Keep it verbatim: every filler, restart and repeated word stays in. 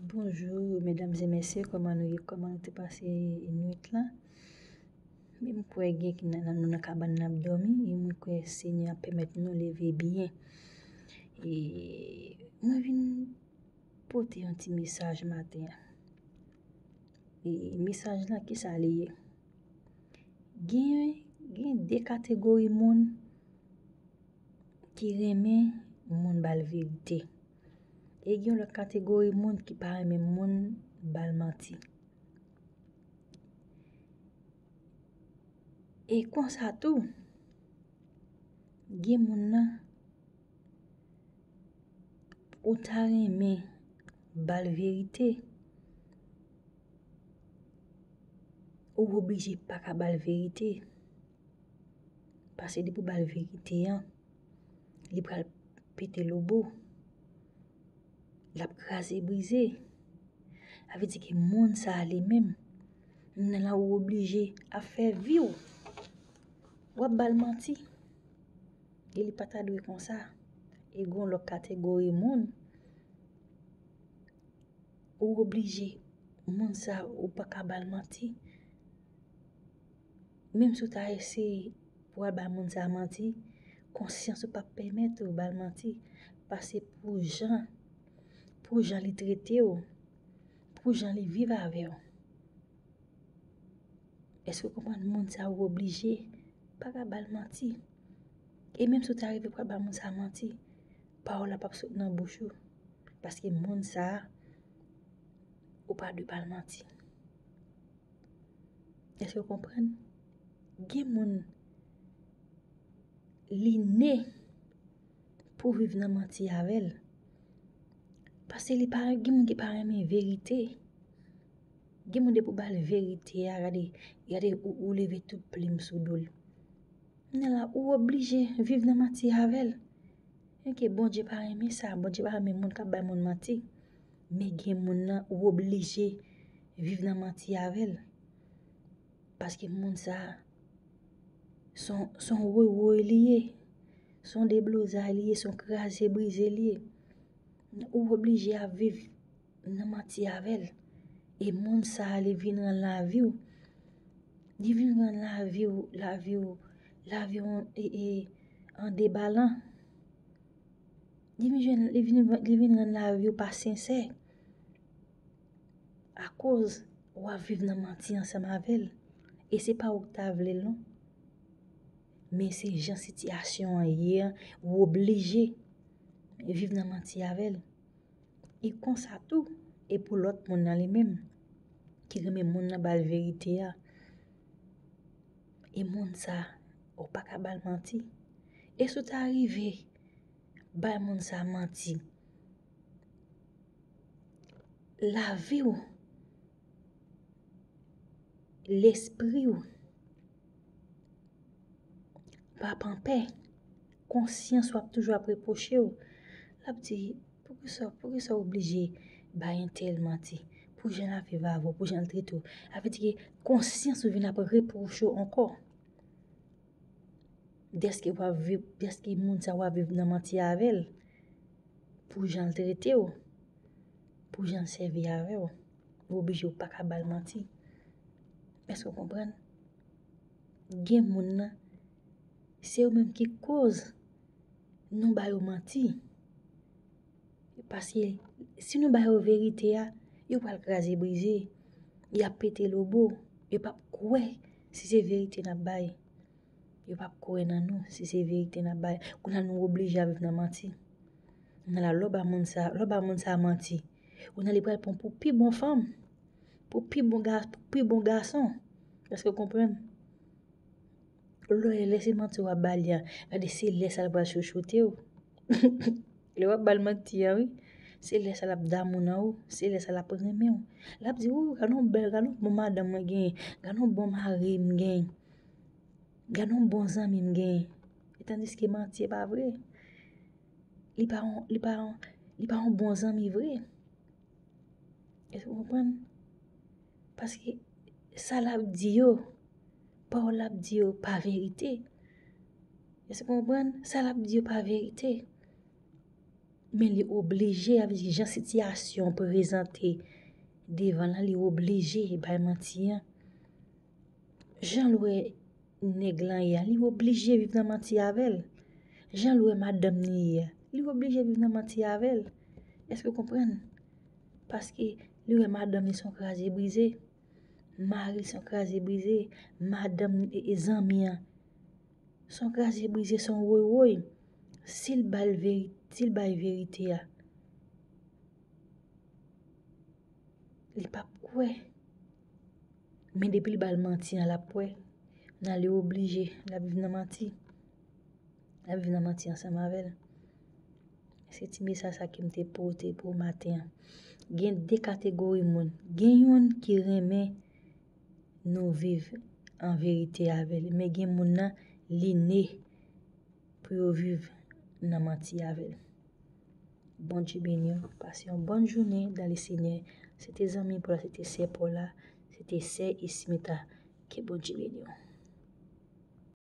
Bonjou, medam e mesye, kòman nou ye? Kòman nou te pase nwit la? Men m kwè gen ki nan, nou nan kabann n ap dòmi, e mwen kwè Senyè a pèmèt nou leve byen. E mwen vin pote yon ti mesaj maten an. E mesaj la, kisa li ye? Gen, gen de kategori moun ki renmen moun ba l verite. E gen yon lòt kategori moun ki pa renmen moun ba l manti. E konsa tou, gen moun nan, ou ta renmen ba l verite, ou oblije pa ka ba l verite. Paske depi w ba l verite an, li pral pete lobo. L ap kraze brize. Sa vle di ke moun sa a li menm, nan la ou oblije ap fè vi w. W ap ba l manti. E li pa ta dwe konsa. E gen yon lòt kategori moun, ou oblije, moun sa a, ou pa ka ba l manti. Menm si w ta eseye pou w al ba moun sa a manti, konsyans ou p ap pèmèt ou ba l manti. Paske pou jan, pou jan li trete w, pou jan li viv avè w. Èske w konprann? Moun sa a ou oblije pa ka ba l manti. E menm si w ta rive pral ba moun sa a manti, pawòl la p ap sot nan bouch ou. Paske moun sa a, ou pa dwe ba l manti. Èske w konprann? Gen moun, li ne pou viv nan manti avè l. Paske li pa, gen moun ki pa renmen verite. Gen moun depi w ba l verite a, gade, gade ou, ou leve tout plim sou do l. Kounye a la, ou oblije viv nan manti avè l. Enke Bondye pa renmen sa, Bondye pa renmen moun k ap bay moun manti. Men gen moun nan, ou oblije viv nan manti avè l. Paske moun sa a, se yon, se yon woywoy li ye, se yon deblozay li ye, se yon kraze brize li ye. Ou oblije ap viv nan manti avè l. E moun sa a, li vin rann lavi w, li vin rann lavi w, lavi w, lavi w e, e, an debalan. Li vin jwenn, li vin, li vin rann lavi w pa sensè. Akoz w ap viv nan manti ansanm avè l. E se pa ou ki ta vle l non. Men se jan sitiyasyon an ye an, ou oblije viv nan manti avè l. E konsa tou, e pou lòt moun nan li menm, ki renmen moun nan ba l verite a. E moun sa, ou pa ka ba l manti. E si w ta rive bay moun sa manti, lavi w, lespri w p ap anpè. Konsyans w ap toujou ap repwoche w. L ap di, poukisa, poukisa w oblije bay entèl manti? Pou jan l ap viv avè w, pou jan l trete w. Sa vle di ke konsyans ou vin ap repwoche w ankò. Dèske w ap viv, dèske moun sa w ap viv nan manti avè l, pou jan l trete w, pou jan l sèvi avè w, ou oblije w pa ka ba l manti. Èske w konprann? Gen moun nan, se yo menm ki koz nou ba yo manti. Paske si nou ba yo verite a, yo pral kraze brize, y ap pete lobo, yo p ap kwè si se verite n ap bay. Yo p ap kwè nan nou si se verite n ap bay. Kounye a nou oblije ap viv nan manti. Kounye a la, lè w ba moun sa, lè w ba moun sa manti, kounye a li pral pran pou pi bon fanm, pou pi bon ga, pou pi bon gason. Èske w konprann? Lè, lè se manti w ap ba li a, gade se lè sa l pral chouchoute w. Lè w ap ba l manti a, wi. Se lè sa l ap damou nan ou, se lè sa l ap renmen w. L ap di, "Ou, gade yon bèl, gade yon bon madanm mwen genyen, gade yon bon mari m genyen, gade yon bon zanmi m genyen." E tandiske manti e pa vre. Li pa yon, li pa yon, li pa yon bon zanmi vre. Èske w konprann? Paske sa l ap di yo, pawòl l ap di yo pa verite. Èske w konprann? Sa l ap di yo pa verite. Men li oblije, avèk jan sitiyasyon prezante devan l lan, li oblije bay manti an. Jan l wè nèg lan ye a, li oblije viv nan manti avè l. Jan l wè madanm li ye a, li oblije viv nan manti avè l. Èske w konprann? Paske li wè madanm li se yon kraze brize. Mari l se yon kraze brize. Madanm e, e zanmi an se yon kraze brize, se yon woy woy. Si l ba l veri-, si l bay verite a, li p ap kwè. Men depi l ba l manti an, l ap kwè. Nan li oblije, l ap viv nan manti. L ap viv nan manti ansanm avè l. Se ti mesaj sa ke m te pote pou maten an. Gen de kategori moun. Gen youn ki renmen nou viv an verite avè l, men gen moun nan, li ne pou yo viv nan manti avè l. Bondye beni w. Pase yon bòn jounen dans le Seigneur. Se te zanmi pa w la, se te sè pa w la, se te sè Esmita. Ke Bondye beni w.